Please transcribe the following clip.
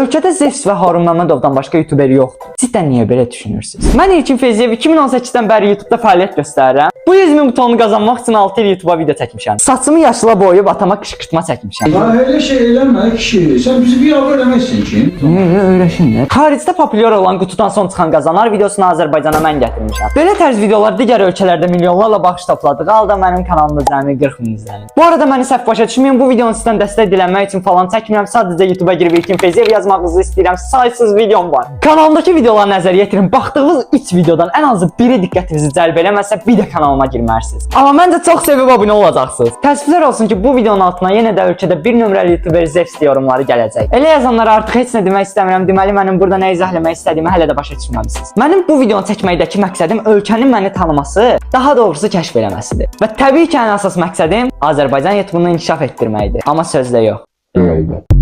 Ölkədə Zevs və Harun Məmmədovdan başqa YouTuber yoxdur. Cidden niyə belə düşünürsünüz? Mən İlkin Feyziyev, 2018-dən bəri YouTube'da fəaliyyət göstərirəm. Bu 100 min butonu qazanmaq üçün 6 il YouTube'a video çəkmişəm. Saçımı yaşıla boyayıb atama qışqırtma çəkmişəm. Ya öyle şey eləmə kişi. Sən bizi bir avro eləməzsin ki. Niyə öyrəşin də? Xaricdə populyar olan "Qutudan son çıxan qazanar" videosunu Azərbaycana mən gətirmişəm. Belə tərz videolar digər ölkələrdə milyonlarla baxış topladığı halda mənim kanalımda cəmi 40 min izlənir. Bu arada məni səhv başa düşməyin, bu videonu sizdən dəstək dilənmək üçün falan çəkmirəm. Sadəcə YouTube'a girib İlkin Feyziyev yazmağınızı istəyirəm. Saysız videom var. Kanalımdakı videolara nəzər yetirin. Baxdığınız 3 videodan ən azı biri diqqətinizi cəlb eləməsə, bir də kanalıma girmərsiniz. Amma məncə çox sevib abunə olacaqsınız. Təəssüflər olsun ki, bu videonun altına yenə də "Ölkədə bir nömrəli YouTuber Zevs" yorumları gələcək. Elə yazanlara artıq heç nə demək istəmirəm. Deməli, mənim burada nə izah eləmək istədiyimi hələ də başa düşməmisiniz. Mənim bu videonu çəkməkdəki məqsədim ölkənin məni tanıması, daha doğrusu kəşf eləməsidir. Və təbii ki, ən əsas məqsədim Azərbaycan YouTube'unu inkişaf etdirməkdir. Amma sözdə yox. Eyvallah.